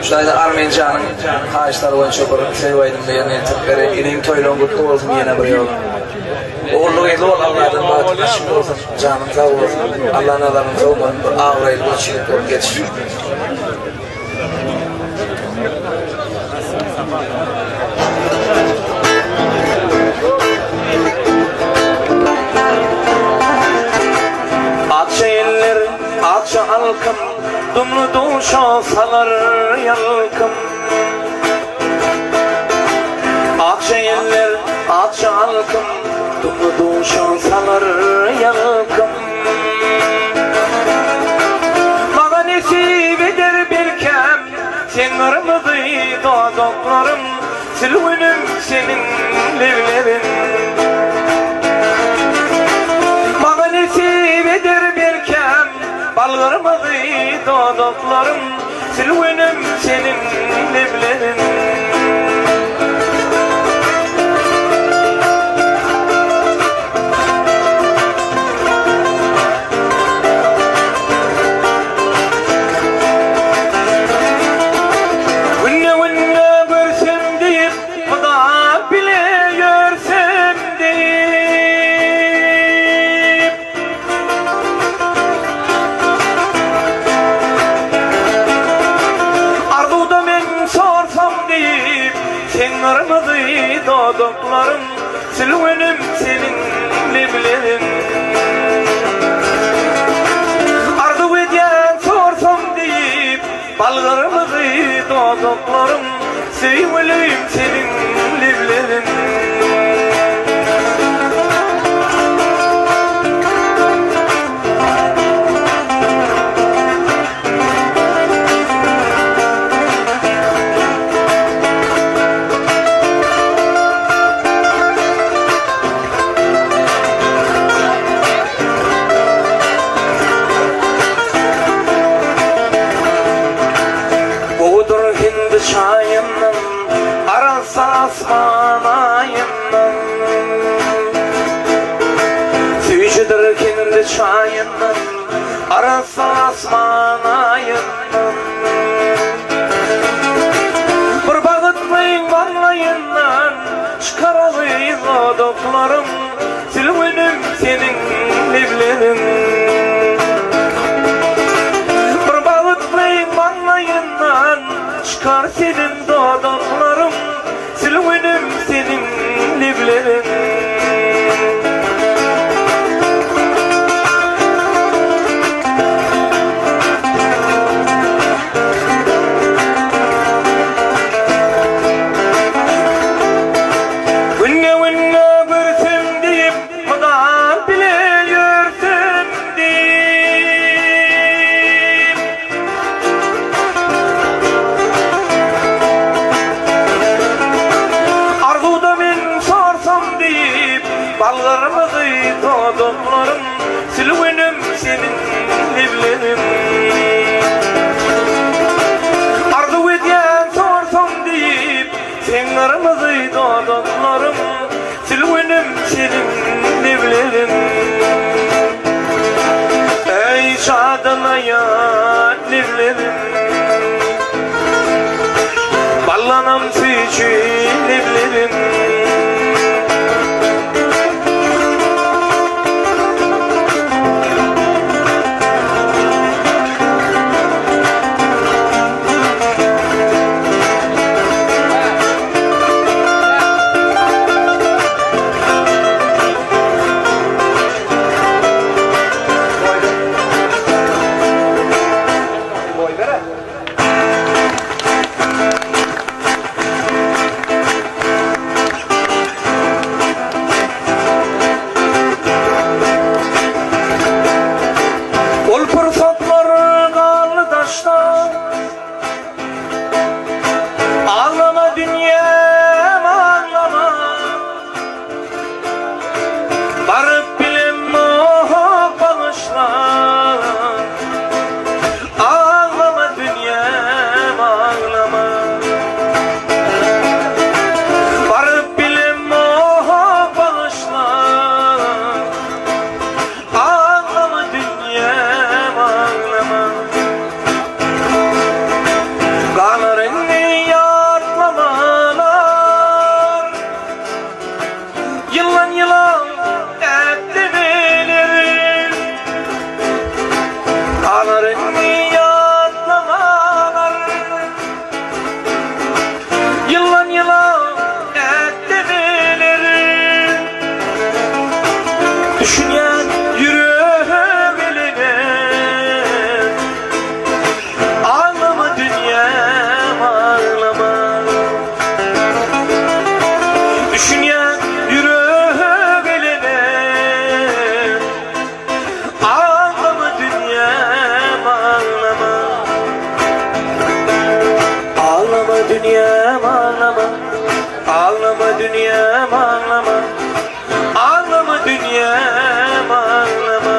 Şaýda Armenjanyň haýyşlary boýunça bir söýgi aýdymyny ýerine ýetirip bereýin. Inim toýlaň gutly bolsun ýene bir ýola. Ogully gyzly bol Alladan bagtyň açyk bolsun, janyň sag bolsun. Alla nazaryny sowmasyn, bir abraýly goç ýigit bolup ýetiş. Akja eller, akja alkym, Dumly duşa salar ýalkym. Akja eller, akja alkym, Dumly duşa salar ýalkym. Maňa nesip eder belkäm, Seň gyrmyzy dodaklaryň, Sülgünim seniň lebleriň. Maňa nesip eder belkäm, Bal gyrmyzy dodaklaryň, Sülgünim seniň lebleriň. Günde-günde görsem diýip, mydam bile ýörsem diýip. Arzuwda men sorsam diýip, seň gyrmyzy dodaklaryň, Sülgünim seniň lebleriň. Arzuw edýän sorsam diýip, bal gyrmyzy dodaklaryň, Söýgülim seniň lebleriň. Gowudyr hindi çaýyndan, arassa asman aýyndan. Süýjüdir hindi çaýyndan, arassa asman aýyndan. Bir bagtlyň maňlaýyndan çykar agyz dodaklaryň, Sülgünim seniň lebleriň. Bir bagtlyň maňlaýyndan çykar seniň dodaklaryň, Sülgünim seniň lebleriň. Günde-günde görsem diýip, mydam bile ýörsem diýip. Arzuwda men sorsam diýip, bal gyrmyzy dodaklaryň, Sülgünim seniň lebleriň. Arzuw edýän sorsam diýip, seň gyrmyzy dodaklaryň, Sülgünim seniň lebleriň. Eý jadylaýan lebleriň. Ballanam süýji lebleriň. Galar indi ýatlamalar. Ýyldan ýyla ätlemeler. Düşünýän ýürek eline. Aglama dünýäm aglama. Düşünýän ýürek eline. Aglama dünýäm aglama. Aglama dünýäm aglama. Aglama dünýäm aglama. Aglama dünýäm aglama.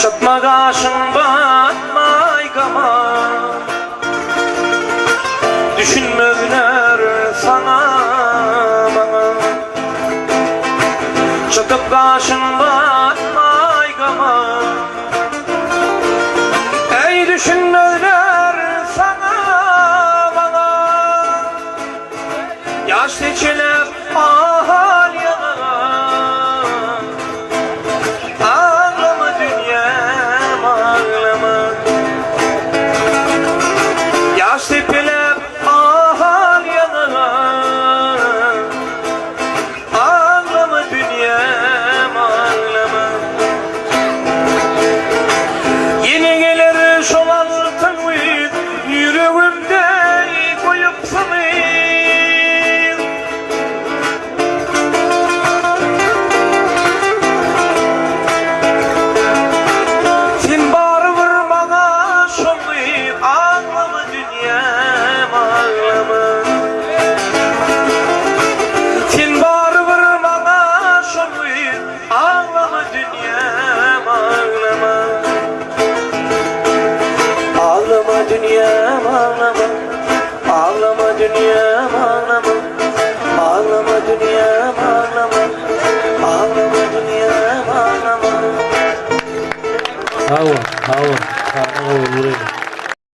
Çatma gaşyň batmaý gama. Düşünmezler saňa maňa. Çatyp gaşyň batmaý.